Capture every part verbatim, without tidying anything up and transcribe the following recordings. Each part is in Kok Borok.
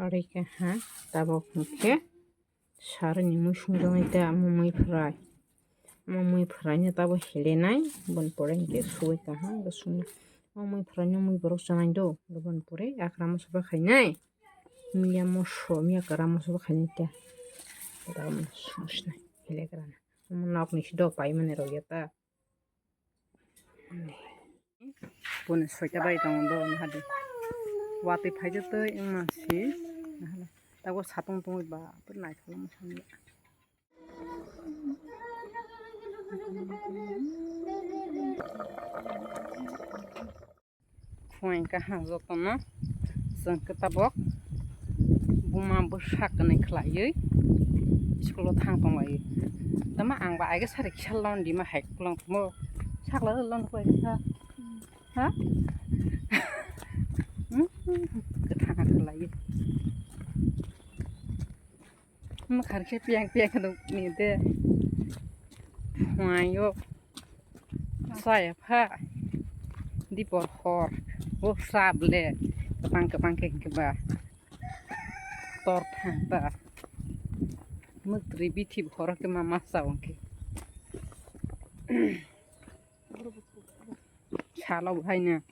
Ari khe ha tabok hwnkhe sarni mui sungjaknai ta, omo mui phwrai. Omo mui phwraino tabok helenai, boni pore hwnkhe suwi kaham khe swngnai. Omo mui phwraino mui borok chanai do, boni pore akramo soba khainai. Miya moso, miya kwramo soba khainai ta. Tabok sungsnai helegrana. Omo nokni si do paimani rok ya ta. Boni soita bai tongo do, nahadi. Watwi phaijak twi wngma si. Tabok satung tungwi ba, naithok wngma si. Phuaing kaham jotono chwng khe tabok buma bwsa kwnwi khlaiwi school-o thang tong laio. Tama ang ba aige sari kisa lon di ma hai kulang tongmo sakla lon khlai kha. Ha? Kwthang khlaiwi. Mwkhang khe piyang piyang khe nukni de. Phuaio. Saya pha. Dipor hor. O sable. Kwbang kwbang khe hwnkhe ba. Tor thang ta. Mwtri bithi horo khe ma masa hwnkhe. Salo bo haino.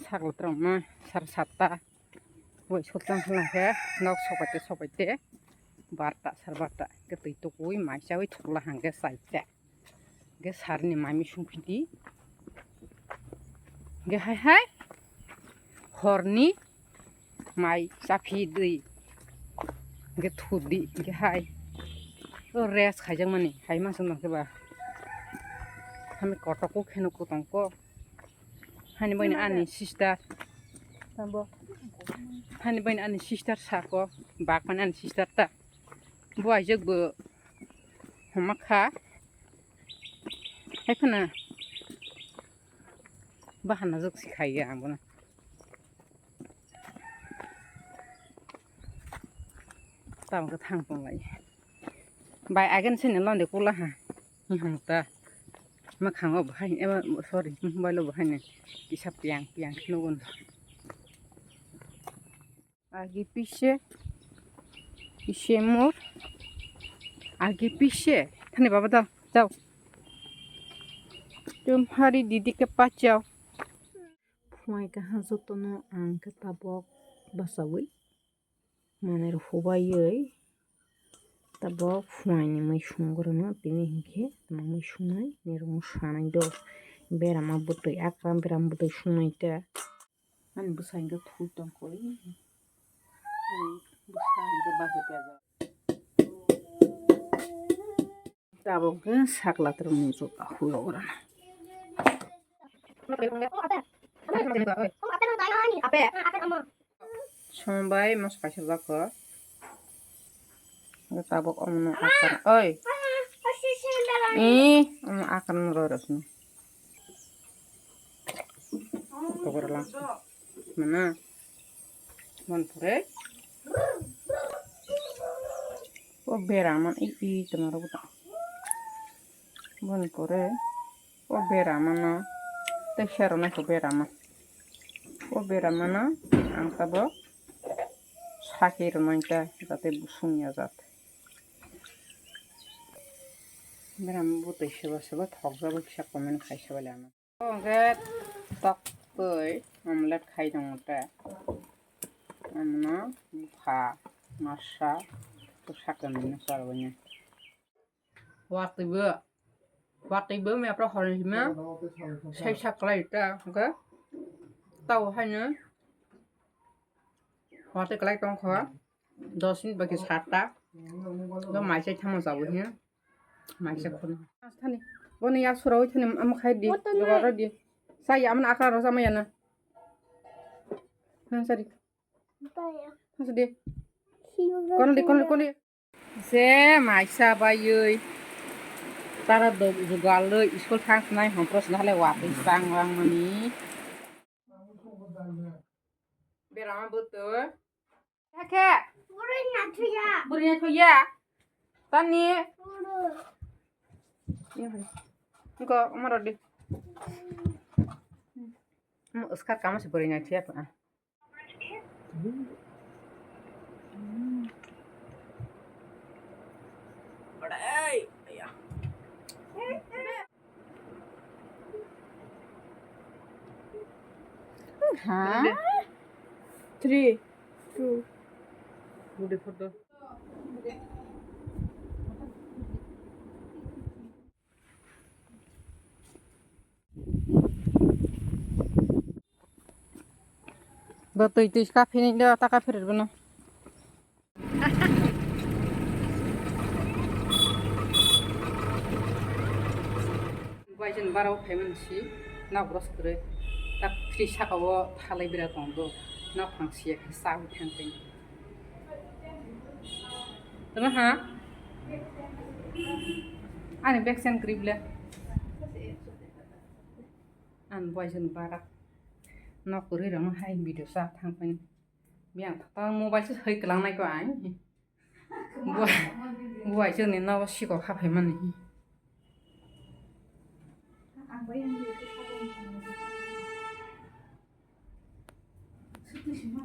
Sakla trom ma. Sar satta. Wai sotang hwnkhe nok sopaite sopaite barta sar barta hwnkhe twi tukui mai chaui thokla hwnkhe chaita hwnkhe sarni mai misung phidi hwnkhe hai hai horni mai chaphi dwi hwnkhe thudi hwnkhe hai o rest khaijakmani hai masa hwnkhe ba hani kotok khe nukkung tongkho. Hani boini ani sister. Tamo. Hani boini ani sister sako. Bak mani ani sister ta. Bo aijak bo homa kha. Hai phana. Bahana jok si khaiya ang bono. Tamo khe thang tong lai. Bai agen sini londe kula ha. Hing hang ta. Mwkhango bahai, ema, sorry, mobile o bahai nai kisa piang piang khe nugo. Age piche, piche mur, age piche. Thani baba dao, jao. Tumhari didi ke paas jao. Phuai kaha jotono ang khe tabok bachaui. Manwi rok hubaiwi tabok phuaini mui sungwi rwno, tini hinkhe tamo mui sungnai nirok sanai do. Berama bwtwi, akram berama bwtwi sungnai ta. Ani bwsa hinkhe thwi tongkha. Ani bwsa hinkhe bachai pajak. Tabok khe sakla twrwngni rok hulo rwna. Song bai masa kaisa jakho. Tabok omono akar. Oi. Ih, omo akar no roi rok sini. Tokor lang. Mana? Mon pore. O bera man i, i, tomaro buta. Mon pore. O bera mano. Te sero nai ko bera ma. O bera mano. Ang tabo. Saki rwmani ta. Jate busung ya jat. Bera ma butoi seba seba thok jabo kisa comment khai seba le ano. Hwnkhe tok twi omelette khai tongo ta. Omono bupha masa bwsa kwmwi no chorwi nai. Watwi bo, watwi bo mepra horni hima sai sak kwlai ta hwnkhe tao haino watwi kwlai tongkha dos minute baki satta. Do mai chai thamo chabo hino. Maisa khun. Thani. Boni ya sura oi thani am khai di. Jogar di. Sai am na akra rosa maya na. Han sari. Han sari. Kono di, kono, kono di. Se maisa bayoi. Tara do jugal lo school thang nai hom pros na le wa pe sang wang mani. Berama betul. Hakhe. Buri na thuya. Buri na thuya. Tani. Buru. Engko umar di. Mu uskar kamu si buri na thuya pa. Ha? Three, two. Bude photo. Bo twi twi ka phini do taka phirbo no. Bai jen barao phaiman si na bros kre. Tak phri saka o thalai bira tong do. Na phang si ya sa thang thang. Tama ha? Ani bag sen krip le. An boy sen bara. Nok kwrwi rong hai video sa thang pen. Biang thang mobile se hai klang nai ko ai. Boy, boy sen ni no siko ha phai mani.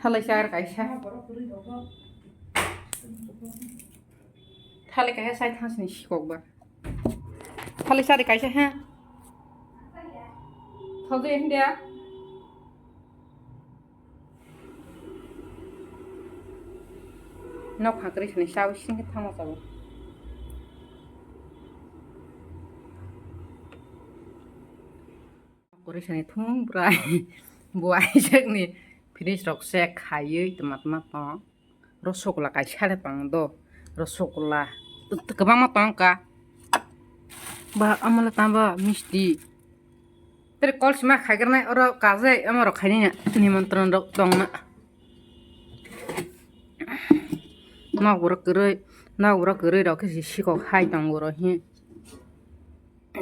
Thalai char kaisa. Thalai kaisa sai thang sini sikok ba. Thalai chari kaisa ha. Thalai hindia. Nok hakri sini sawi sini thang sabo. Kwrwi sani thung bwrai buai jakni fridge rok se khaiwi tma tma tong. Rosogla kaisa le tong do. Rosogla kwbangma tong ka. Ba amala tamba misti. Tere kol sima khaigrnai oro kajai ama rok khaini na nimontron rok tong na. Nok borok kwrwi, nok borok kwrwi rok khe si sikok hai tong boro hi.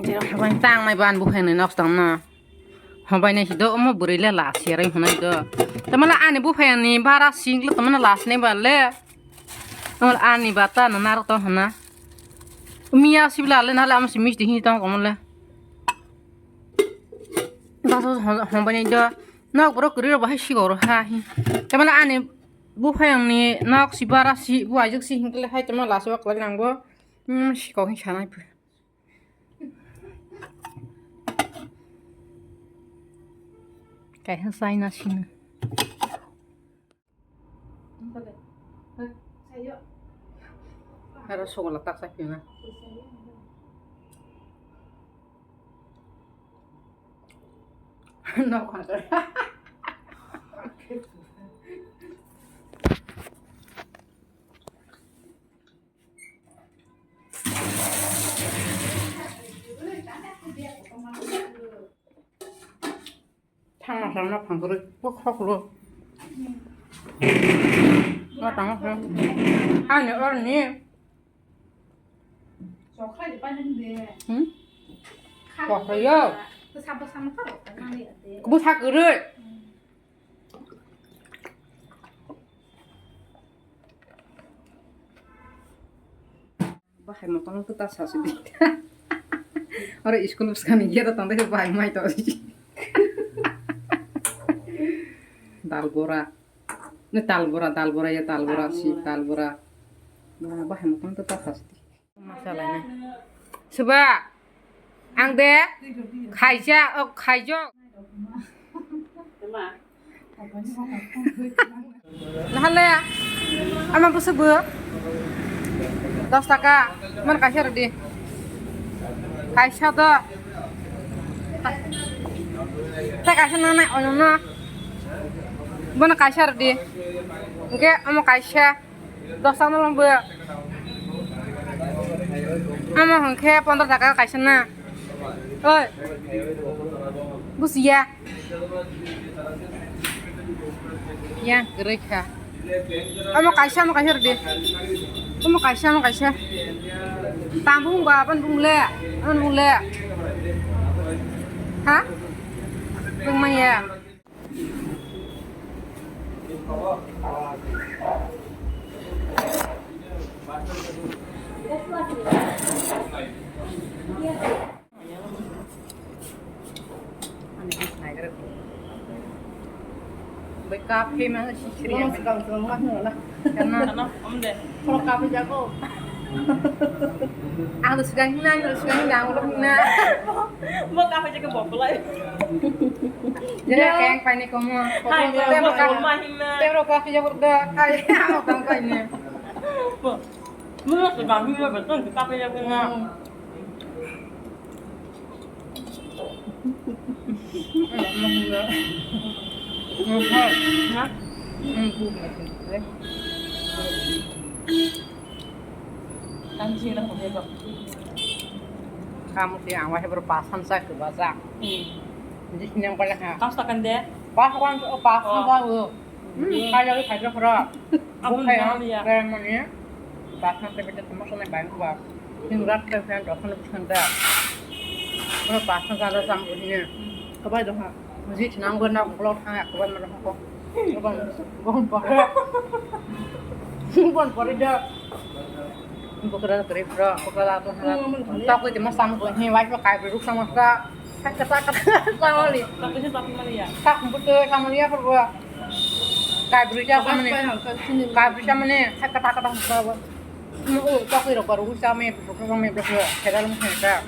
Jero habai tang mai ban buphai ni nok tong no. Habai nai si do omo bwrwi le la si rai hunai do. Tamala ani buphai ni bara sing le tamana las ne ba le. Tamala ani bata na narok tong hana. Miya sibla le nale ama si misti hi tong komo le. Basa hon-, honbai nai do. Nok borok kwrwi rok bahai sikok rok ha hi. Tamala ani buphai ni nok si bara si bu ajak si hinkle hai tamala las wak lai nang bo. Hmm, sikok hi sanai phu. Kaisa chai na sina. Aro sogola tak chai pina. Nok ha. Thangma thangma phangkwrwi kok khoklo. Ma tangma phang. Ani orni. Hmm? Kok yo. Bwsa kwrwi. Bahai motom khe ta sa sidi. Oro school bwskang ni gate o tongde khe bahai mai to sidi. Dal bora. Ne tal bora, dal bora ya tal bora si tal bora. Bahai motom khe ta sa sidi. Masalai na. Suba. Ang de khaija, o khaijo. Nahale ama bwswk bo dos taka. Bono kaisa rwdi. Kaisa do. Tei kaisa nanai onono. Bono kaisa rwdi. Hwnkhe omo kaisa. Dos taka no bo. Amo hwnkhe pondro taka kaisa na. Oi. Busiya. Yang kwrwi kha. Amo kaisa, amo kaisa rwdi. Amo kaisa, amo kaisa. Tam bung ba, apan bung le. Apan bung le. Ha? Bung maya. Bai kap khe ma si sri. Swkang swkang ma hwnla. Kana? Kana? Om de. Khoro kap jago. Ang rwswk ang himna, ang rwswk ang himna, ang rwswk himna. Bo kaphai je khe bo belai. Jere keng paini komo. Hai, Tei bo bo ka-, ma himna. Tei bo kaphai je bo da. Hai, ang tang paini. Bo. Mo rwswk ang himna, bo tang kaphai je himna. Hmm. Kamu sih yang wahai berpasan saya ke baca. Di sini yang paling ha. Kamu seakan deh. Pas kan, pas kan tahu. Hmm, kaya lu kaya pura. Aku bukan yang nang dia. Kaya mana? Pas nanti kita teman sana banyak gua. Ini berat kan, kan dosen bukan dah. Kalau pas kan ada sama ini. Kebai dong ha. Muji chenang gua nak vlog thang ya, kebai mana kok. Bukan, bukan pore. Bukan pore dah. Bukra kere pura, bukra la to ha. Tok itu mas sama gua ini, wajib kai beruk sama ka. Kata kata sama li. Tapi saya tapi mana ya? Tak betul sama li apa gua. Kai beruk sama ni. Kai beruk sama ni. Kata kata sama gua. Mo o chokri rok bar usa me, rok me, rok me, kheda lung kheda.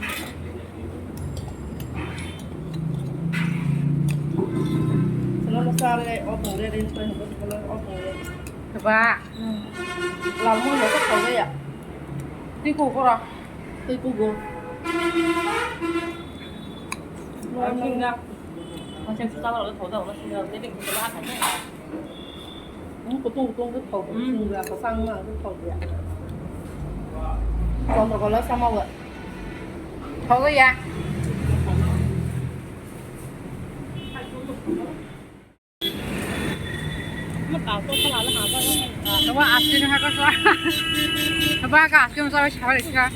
Salo mo sare o tong re, re, o tong re. Ba. Lam mo lo ko ya. Ti ko ko ra. Ti ko go. Mo mo na. Mo se sa lo ko da, mo se lo, de de ko la ka. Kutung kutung khe thok, swngra kwchangma khe thok ya. Chondro kola sama wa. Thok ya. Ba asli ha ko sa. Ba ka asli mo sa sa ka.